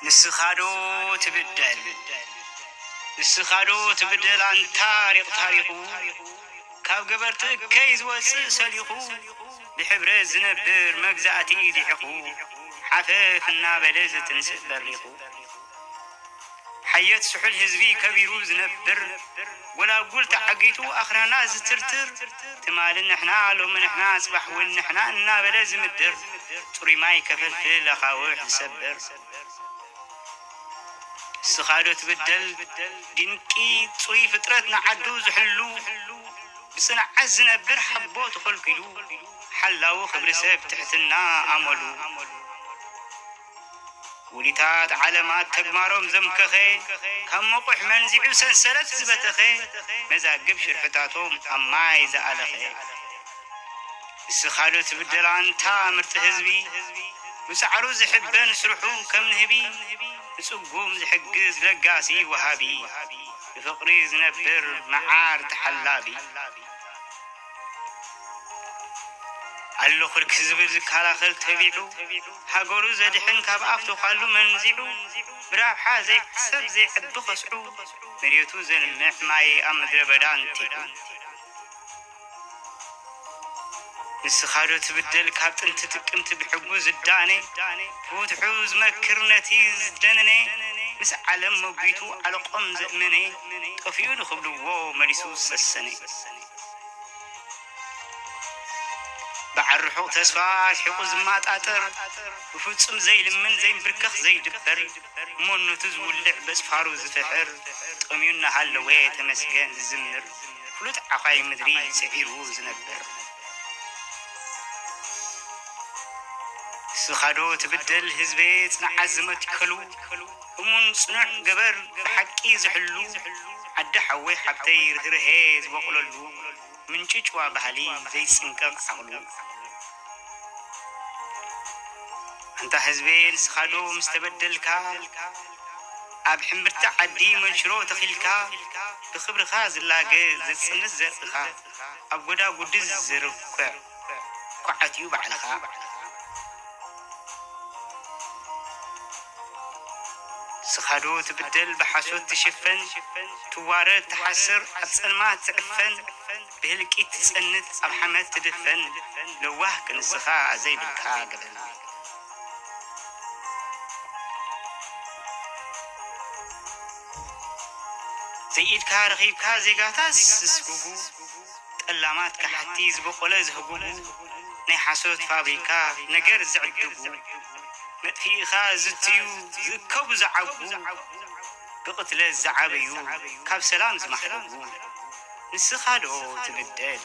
ንስኻዶ ትብደል፣ ንስኻዶ ትብደል ኣንታ ሪቕ ታሪኹ፣ ካብ ገበርቲ እከይ ዝወፅእ ሰሊኹ፣ ብሕብረት ዝነብር መግዛእቲ ሊሒኹ፣ ሓፈፍ እናበለ ዝትንስእ በሪኹ። ሓየት ስሑል ህዝቢ ከቢሩ ዝነብር፣ ጎላጉል ተዓጊቱ ኣኽራና ዝትርትር፣ ትማሊ ንሕና ሎሚ ንሕና ጽባሕ እውን ንሕና እናበለ ዝምድር፣ ጽሩይ ማይ ከፈልፍል ኣኻውሕ ዝሰብር። ንስኻዶ ትብደል ድንቂ ጽሩይ ፍጥረት ንዓዱ ዝሕሉ፣ ብጽንዓት ዝነብር ሓቦ ተኸልኪሉ፣ ሓላዊ ክብሪ ሰብ ትሕትና ኣመሉ። ውዲታት ዓለማት ተግባሮም ዘምከኸ፣ ካብ መቑሕ መንዚዑ ሰንሰለት ዝበተኸ፣ መዛግብ ሽርሕታቶም ኣብ ማይ ዝኣለኸ። ንስኻዶ ትብደል ኣንታ ምርጢ ህዝቢ፣ ብጻዕሩ ዝሕበን ስርሑ ከም ንህቢ፣ ንጽጉም ዝሕግዝ ለጋሲ ወሃቢ፣ ብፍቕሪ ዝነብር መዓር ተሓላቢ። ኣለኹልኪ ዝብል ዝከላኸል ተቢዑ፣ ሃገሩ ዘድሕን ካብ ኣፍ ተዃሉ መንዚዑ፣ ብራብሓ ዘይሕሰብ ዘይዕቢ ከስዑ፣ መሬቱ ዘልምዕ ማይ ኣብ ምድረ በዳ እንቲዑ። ንስኻዶ ትብደል ካብ ጥንቲ ጥቅምቲ ብሕጉ ዝዳነ፣ ብውትሑ ዝመክር ነቲ ዝደነነ፣ ምስ ዓለም መጒቱ ዓለቆም ዘእመነ፣ ጠፊኡ ንኽብልዎ መሊሱ ዝሰሰነ። ብዓርሑቕ ተስፋ ኣርሒቑ ዝማጣጠር፣ ብፍጹም ዘይልምን ዘይንብርከኽ ዘይድበር፣ እሞነቱ ዝውልዕ በጽፋሩ ዝፍሕር፣ ጠምዩ እናሃለወ ተመስገን ዝዝምር፣ ፍሉጥ ዓዃይ ምድሪ ጽዒሩ ዝነብር። ንስኻዶ ትብደል ህዝበ ጽንዓት ዝመትከሉ፣ እሙን ጽኑዕ ገበር ብሓቂ ዝሕሉ፣ ዓዲ ሓወይ ሓብተይ ርህርሄ ዝበቑለሉ፣ ምንጪ ጭዋ ባህሊ ዘይጽንቀቕ ዓቕሉ። ኣንታ ህዝበ ንስኻዶ ምስ ተበደልካ፣ ኣብ ሕምብርቲ ዓዲ መንሽሮ ተኺልካ፣ ብኽብርኻ ዝላገ ዘጽንት ዘርእኻ፣ ኣብ ጎዳጉዲ ዝርኩዕ ኩዓት እዩ ባዕልኻ። ንስኻዶ ትብደል ብሓሶት ትሽፈን፣ ትዋረድ ትሓስር ኣብ ጸልማት ትዕፈን፣ ብህልቂት ትጸንት ኣብ ሓመድ ትድፈን፣ ለዋህ ክንስኻ ዘይብልካ ገበን። ዘይኢድካ ረኺብካ ዜጋታት ዝስጉጉ፣ ጠላማት ካሓቲ ዝበቖለ ዝህጉጉ፣ ናይ ሓሶት ፋብሪካ ነገር ዝዕድጉ፣ መጥፊኢኻ ዝትዩ ዝእከቡ ዝዓጉ፣ ብቕትለት ዝዓበዩ ካብ ሰላም ዝማሕለጉ፣ ንስኻዶ ትብደል